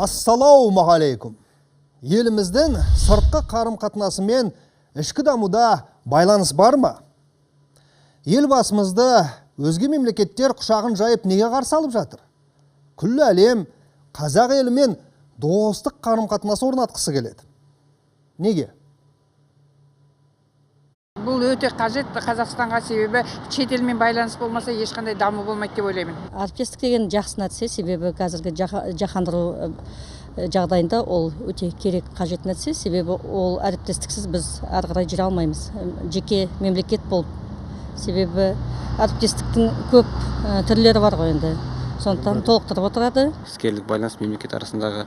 Ассалаумағалейкум. Еліміздің сыртқы қарым-қатынасы мен ішкі дамуда байланыс бар ма? Елбасымызды өзге мемлекеттер құшағын жайып неге қарсы алып жатыр? Күллі әлем қазақ елімен достық қарым-қатынас орнатқысы келеді. Неге? Бұл өте қажет Қазақстанға, себебі шетелмен байланыс болмаса ешқандай даму болмайды деп ойлаймын. Әріптестік деген жақсы нәрсе, себебі қазіргі жаһандыру жағдайында ол өте керек, қажет нәрсе, себебі ол әріптестіксіз біз әрі қарай жүре алмаймыз. Жеке мемлекет болып, себебі әріптестіктің көп түрлері бар ғой енді. Сондықтан толықтырып отырады. Іскерлік байланыс мемлекет арасындағы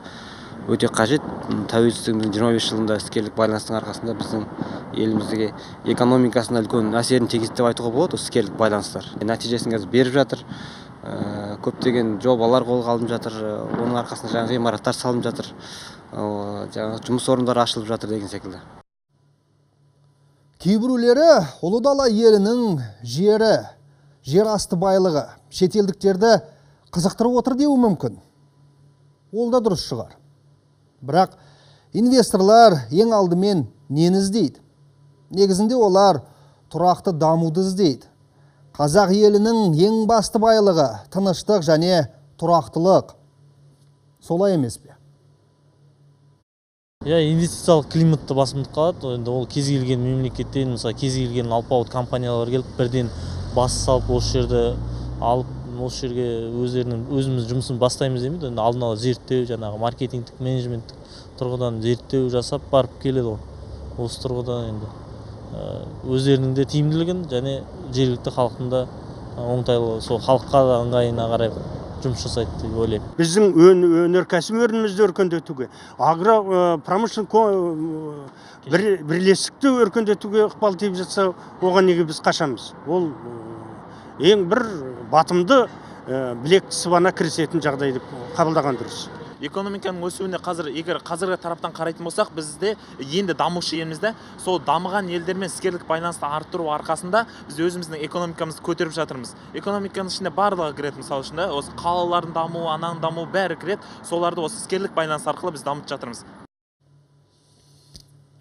өте қажет. Тәуелсіздігіміздің 25 жылында іскерлік байланыстың арқасында біздің елімізге экономикасына үлкен әсерін тигізді деп айтуға болады осы іскерлік байланыстар. Нәтижесін қазір беріп жатыр. Көптеген жобалар қолға алынып жатыр. Оның арқасында жаңа ғимараттар салынып жатыр. Жаңа жұмыс орындары ашылып жатыр деген секілді. Кейбіреулері Ұлы дала елінің жері, жер асты байлығы шетелдіктерді қызықтырып отыр деуі мүмкін. Ол да дұрыс шығар. Бірақ инвесторлар ең алдымен нені іздейді? Негізінде олар тұрақты дамуды іздейді. Қазақ елінің ең басты байлығы тыныштық және тұрақтылық. Солай емес пе? Иә, инвестициялық климатты басымдық қалады. Енді ол кез келген мемлекеттен, мысалы, кез келген алпауыт компаниялар келіп бірден бас салып осы жерді алып, осы жерге өздерінің өзіміз жұмысын бастаймыз демейді. Енді алдын ала зерттеу, жаңағы маркетингтік, менеджменттік тұрғыдан зерттеу жасап барып келеді ғой. Осы тұрғыдан енді өздерінің де тиімділігін және жергілікті халықтың да оңтайлы, сол халыққа да ыңғайына қарай жұмыс жасайды деп ойлаймын. Біздің өнеркәсіп өнімімізді өркендетуге, агро промышленный бірлестікті өркендетуге ықпал тиіп жатса, оған неге біз қашамыз? Ол ең бір батымды білек сыбана кірісетін жағдай деп қабылдаған дұрыс. Экономиканың өсуіне қазір, егер қазіргі тараптан қарайтын болсақ, бізде енді дамушы елімізде сол дамыған елдермен іскерлік байланысты арттыру арқасында біз өзіміздің экономикамызды көтеріп жатырмыз. Экономиканың ішінде барлығы кіреді, мысалы үшін, осы қалалардың дамуы, ананың дамуы бәрі кіреді. Соларды осы іскерлік байланыс арқылы біз дамытып жатырмыз.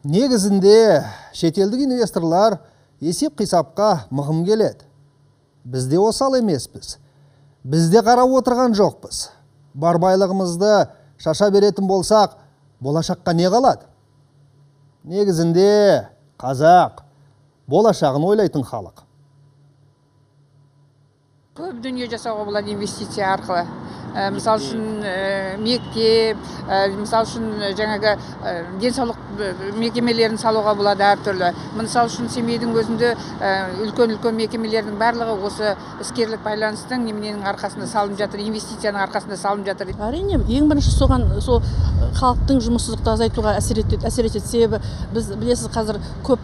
Негізінде шетелдік инвесторлар есеп-қисапқа мығым келеді. Біз де осал емеспіз. Біз де қарап отырған жоқпыз. Бар байлығымызды шаша беретін болсақ, болашаққа не қалады? Негізінде қазақ болашағын ойлайтын халық. Көп дүние жасауға болады инвестиция арқылы. Мысал үшін мектеп, мысал үшін жаңағы денсаулық мекемелерін салуға болады әртүрлі. Мысал үшін Семейдің өзінде үлкен-үлкен мекемелердің барлығы осы іскерлік байланыстың немененің арқасында салынып жатыр, инвестицияның арқасында салынып жатыр. Әрине, ең бірінші соған сол халықтың жұмыссыздықты азайтуға әсер етеді. Себебі біз білесіз, қазір көп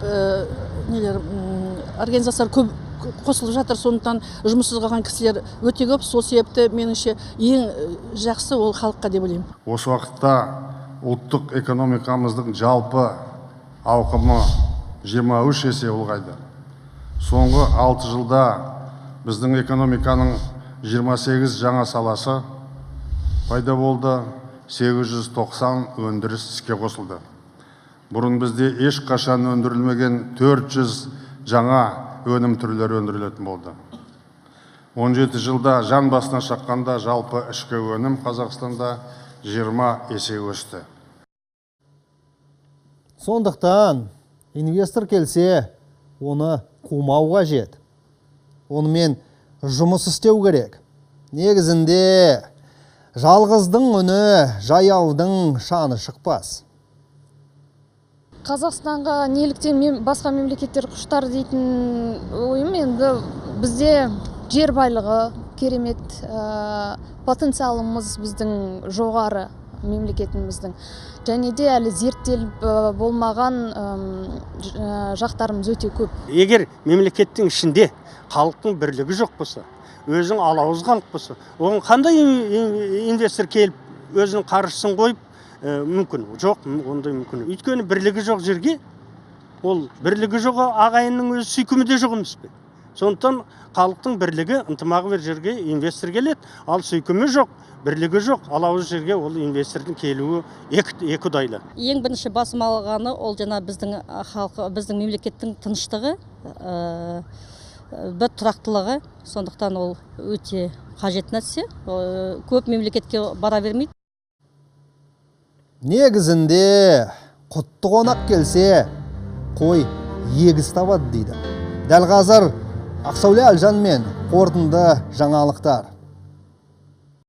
нелер организациялар көп қосылып жатыр, сондықтан жұмыссыз қалған кісілер өте көп. Сол себепті меніңше ең жақсы ол халыққа деп ойлаймын. Осы уақытта ұлттық экономикамыздың жалпы ауқымы 23 есе ұлғайды. Соңғы 6 жылда біздің экономиканың 28 жаңа саласы пайда болды, 890 өндіріс іске қосылды. Бұрын бізде ешқашан өндірілмеген 400 жаңа өнім түрлері өндірілетін болды. 17 жылда жан басына шаққанда жалпы ішкі өнім Қазақстанда 20 есе өсті. Сондықтан инвестор келсе, оны қумау қажет. Онымен жұмыс істеу керек. Негізінде жалғыздың үні жаяудың шаны шықпас. Қазақстанға неліктен басқа мемлекеттер құштар дейтін ойым, енді бізде жер байлығы керемет, потенциалымыз біздің жоғары мемлекетіміздің. Және де әлі зерттеліп болмаған жақтарымыз өте көп. Егер мемлекеттің ішінде халықтың бірлігі жоқ болса, өзің алауыз халық болса, оған қандай инвестор келіп өзінің қаржысын қойып мүмкін? Жоқ, ондай мүмкін. Өйткені бірлігі жоқ жерге, ол бірлігі жоқ ағайынның өзі сүйкімі де жоқ емес пе? Сондықтан халықтың бірлігі, ынтымағы бар жерге инвестор келеді, ал сүйкімі жоқ, бірлігі жоқ, алауыз жерге ол инвестордың келуі екі ұдайлы. Ең бірінші басым алғаны ол жаңа біздің халқы, біздің мемлекеттің тыныштығы, бір тұрақтылығы, сондықтан ол өте қажет нәрсе. Көп мемлекетке бара бермейді. Негізінде құтты қонақ келсе, қой егіз табады дейді. Дәл қазір Ақсәуле Әлжанмен қорытынды жаңалықтар.